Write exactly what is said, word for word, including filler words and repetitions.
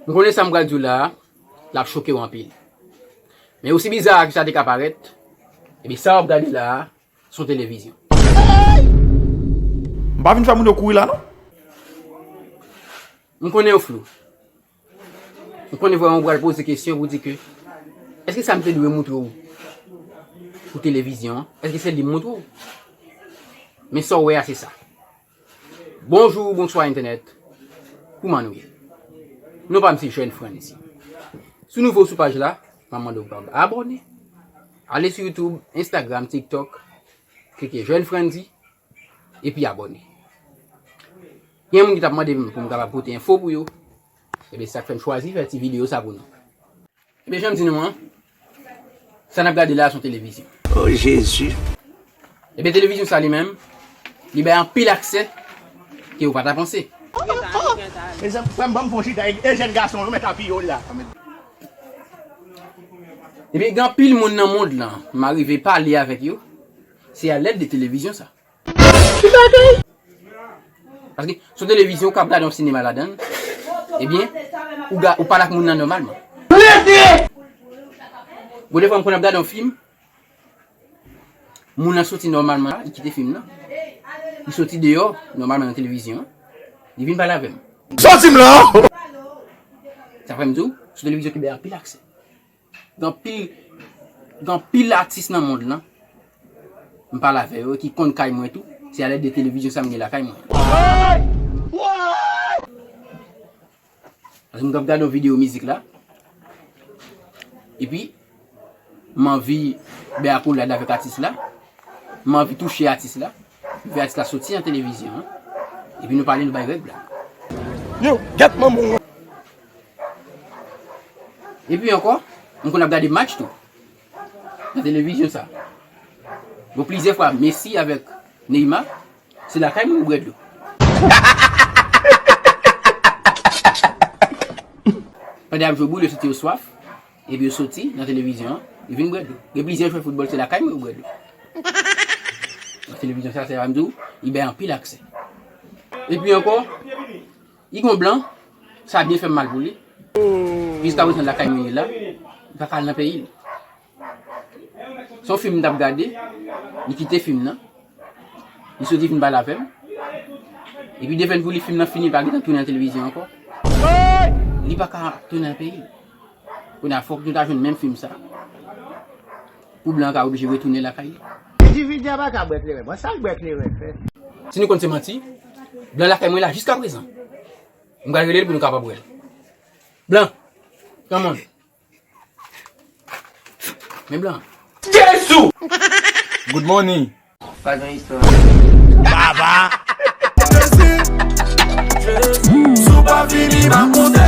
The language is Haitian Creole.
M konnen sa m pral di w la a, l ap choke w anpil. Men osi biza ke sa te ka parèt, ebyen sa w ap gade la a, se yon televizyon. M pa vin fè moun yo kouri la, non. M konnen w flou. M konnen vrèman w pral poze kesyon pou di ke, èske sa m te dwe moutre w pou televizyon an, èske se li m moutre w? Men sa w wè a, se sa. Bonjou, bonswa entènèt. Kouman nou ye? Non pa m se Jèn Frandi. Si w nouvo sou paj la, m ap mande w pou abòne. Ale sou YouTube, Instagram, TikTok, klike Jèn Frandi, epi abòne. Gen moun ki t ap mande m pou m kapab pote enfo pou yo. Ebyen, sa k fè m chwazi fè ti videyo sa pou nou. Ebyen, jan m di nou an, sa n ap gade la a se yon televizyon. Oh, Jezi! Ebyen, televizyon sa li menm, li bay anpil aksè ke ou pa ta panse. Mezanmi, frè m, ban m fè yon chita, e, e jèn gason, yo mèt apiye w la. Ebyen, gen anpil moun nan mond lan, m arive pale avèk yo, se a lèd de televizyon sa. Paske sou televizyon, ou ka ap gade yon sinema ladan l, ebyen, ou, ga, ou pale ak moun nan nòmalman. Bon, defwa, m konn ap gade yon fim, moun nan soti nòmalman la, li kite fim nan. Li soti deyò, nòmalman nan televizyon an, li vin pale avè m. Sa w di m la? Sa fè m di w, sou televizyon ki bay anpil aksè. Gen anpil, gen anpil atis nan mond lan, m pale avè yo, ki konn kay mwen tou. Se alèd de televizyon sa m gen lakay mwen. Paske m t ap gade yon videyo mizik la, epi m anvi bay akolad avèk atis la, m anvi touche atis la, m fè atis la soti nan televizyon an, epi nou pale, nou bay règ la. Yo, gèt manman w. Epi ankò, m konn ap gade match tou nan televizyon sa. Bon, plizyè fwa, Messi avèk Neymar, se lakay mwen yo bwè dlo. Pandan y ap jwe boul, yo santi yo swaf, epi yo soti nan televizyon an, yo vin bwè dlo. Gen plizyè jwè foutbòl, se lakay mwen yo bwè dlo. Nan televizyon sa, se sa m di w, li bay anpil aksè. Epi ankò, li gon blan, sa byen fè m mal pou li. Jiskaprezan lakay mwen li la, li pa ka al nan peyi l. Se yon fim m t ap gade, li kite fim nan, li soti vin pale avè m. Epi defen pou li fim nan fini, li pa gentan tounen nan televizyon ankò. Li pa ka tounen nan peyi l. Kounye a fòk nou ta jwenn menm fim sa. Pou blan an ka oblije retounen lakay li. Endividi a pa ka bwè kleren. Bon, sa l bwè kleren fè? Si nou konn se manti, blan lakay mwen la jiskaprezan. M pral rele l pou nou kapab wè l. Blan, come on. Men blan. Jezi! Good morning. Pa gen istwa. Baba! Jezi, Jezi, si w pa vini, m ap monte